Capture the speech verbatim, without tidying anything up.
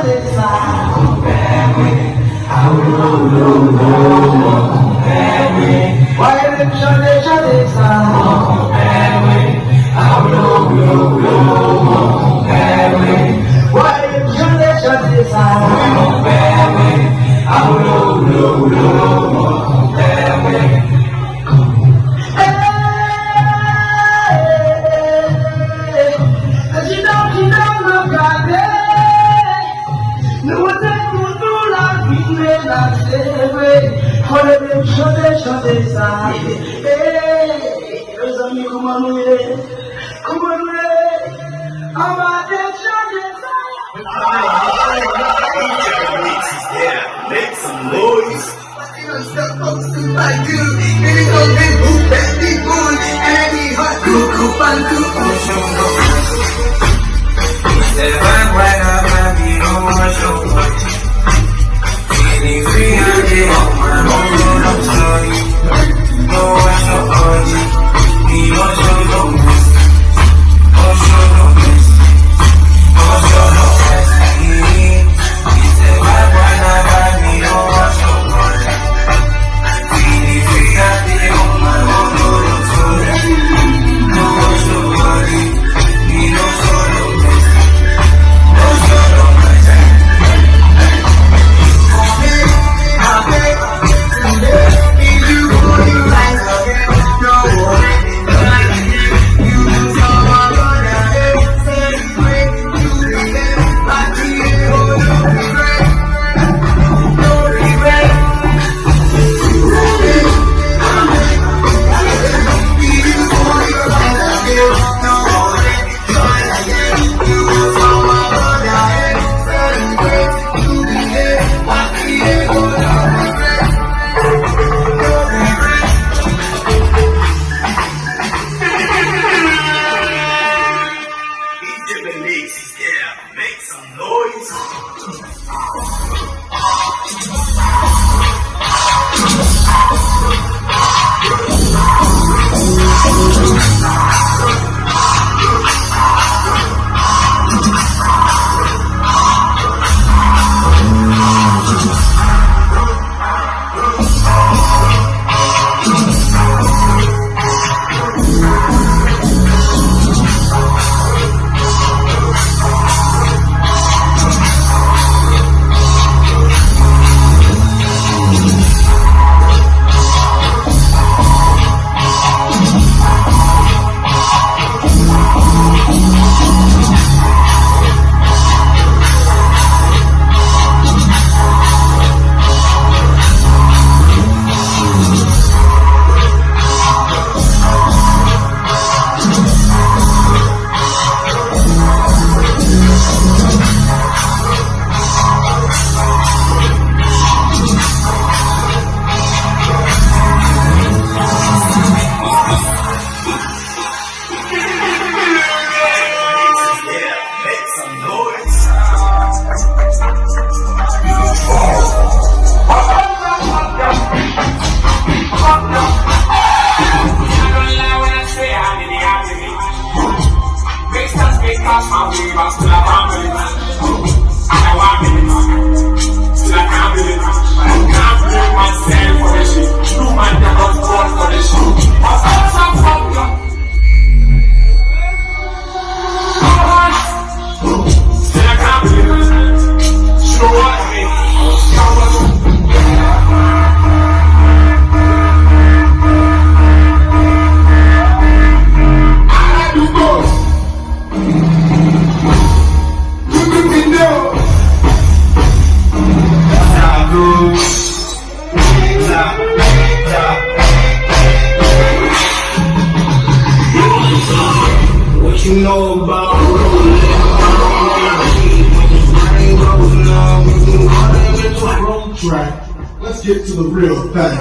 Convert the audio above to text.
Chante sa. Why dem chante, chante sa? Why dem chante, chante sa? Hey, hey, hey, hey. Chita, chita, m ap gade. Nou te kontan lavi relakse vre. Fò nou menm chante, chante sa. Hey, mezanmi, kòman nou ye? Kòman nou ye? Anba tèt chante sa. Yeah, make some noise. D J Benix, yeah, make some noise. What you know about rolling? When the brain goes numb, you can water with the wrong track. Let's get to the real thing.